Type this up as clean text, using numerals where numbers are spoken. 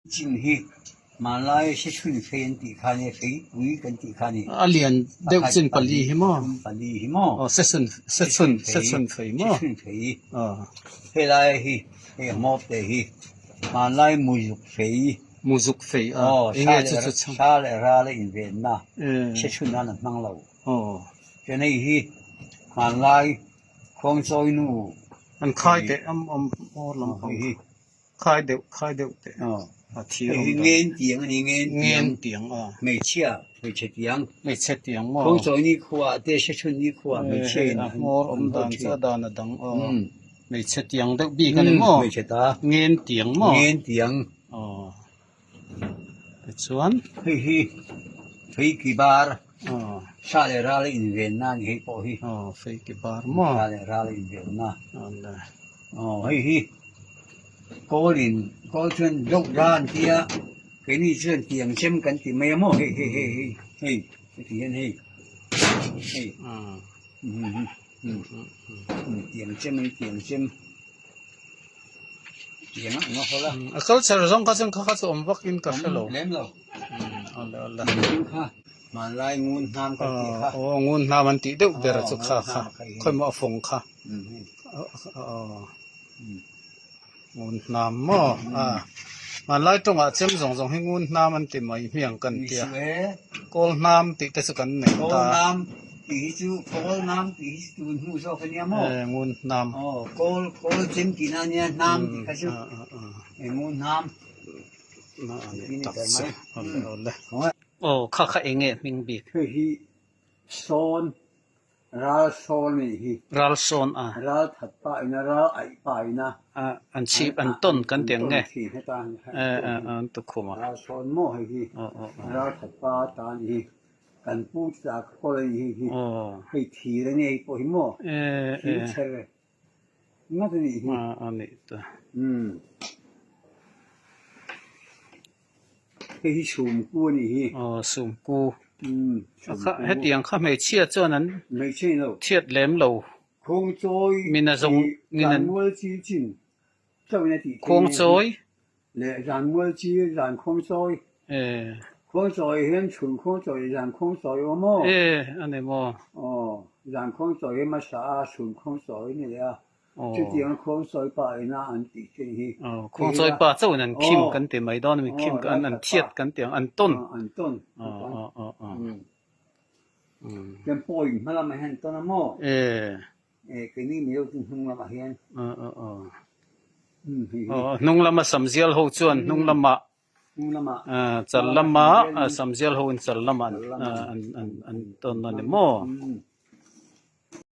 Chin hi hmanlai Sechhun fei an tih kha nia, feipui kan tih kha ni. A lian deuh chin pali hi maw? Pali hi maw? Aw Sechhun Sechhun Sechhun fei maw? Sechhun fei. Aw. Helai hi hei a hmawp te hi hmanlai muzuk fei. Muzuk fei a. Aw Enge chu chu chhang. Sa leh ral a invenna Sechhun nan an hmang lo. Aw. Chuan hei hi hmanlai Khuangchawi nu. An khai teh am am awr lampang kha. Khai deuh khai deuh teh a thir awm dan. Ngen tiang a ni ngen tiang. Ngen tiang a. Hmeichhia hmeichhe tiang. Hmeichhe tiang maw. Khuangchawi ni khua te Sechhun ni khua hmeichhia in a hmawr awm dan chu a dan a dang aw. Hmeichhe tiang deuh bik a ni maw. Hmeichhe ta. Ngen tiang maw. Ngen tiang. Aw. Tichuan. Hei hi fei ki bar sa leh ral a inven na a ni hei pawh hi. Aw fei ki bar maw. Sa leh ral a inven na. Aw hei hi kawl in kawl chuan deuh ra an tia keini chuan tiang chem kan ti mai a maw hei hei hei hei hei heti hian hei hei tiang chem a ni tiang chem. A culture zawng kha chuan kha kha chu awm vak in ka hre lo. Lem lo. Awle awle. Kha hmanlai ngun hnam kan tih kha. Aw ngun hnam an tih deuh ber chu kha kha khawi maw a fawng kha. Ngun hnam maw a hmanlai tawngah chem zawng zawng hi ngun hnam an ti mai hmiang kan tia. Kawl hnam tih te chu kan nei ta. Kawl hnam tih hi chu kawl hnam tih hi chu tun hnu zawk a nia maw? E ngun hnam. Aw kawl kawl chem tih na nia hnam tih kha chu e ngun hnam. Na a ni tak chu awle awle. Aw kha kha eng nge hming bik? Hei hi sawn Ral sawn a nih hi. Ral sawn a. Ral that pa ina, ral aih pa ina. A, an chhip, an tawn kan ti ang nge? E, e, an tukhum a. Ral sawn maw hei hi. Ral that pa ta a nih hi. Kan pu chu ta ka kawl a nih hei hi. Hei thir a nia hei pawh hi maw? E, e. Thir chher ngat a nih hi. A, a nih ta. Umm. Hei hi sumku a nih hi. Aw sumku. Hetiang kha hmeichhia chuan an thiat lem lo. Khuangchawi Mina zawng ngin an. Zanmual chi chin chauhin a tih theih. Khuangchawi. Leh zanmual chi zan khuangchawi. Khuangchawi hian chhun khuangchawi leh zan khuangchawi awm aw. E a ni maw. Aw zan khuangchawi hi hmasa a chhun khuangchawi a ni leh a. Chutiang khuang sawi pa ina an tih thin hi. Aw, khuang sawi pa chauhin an khim kan ti mai dawn a mi, khim an an thiat kan ti ang, an tawn. An tawn. Aw, aw, aw, aw. Chuan pawi hma lamah hian an tawn a maw? E. E, keini Mizo chu hnung lamah hian. Aw, aw, aw. Aw, hnung lama samzial ho chuan hnung lamah Hnung lamah. Chal lama samzial ho in chal lamah an an an tawn a ni maw?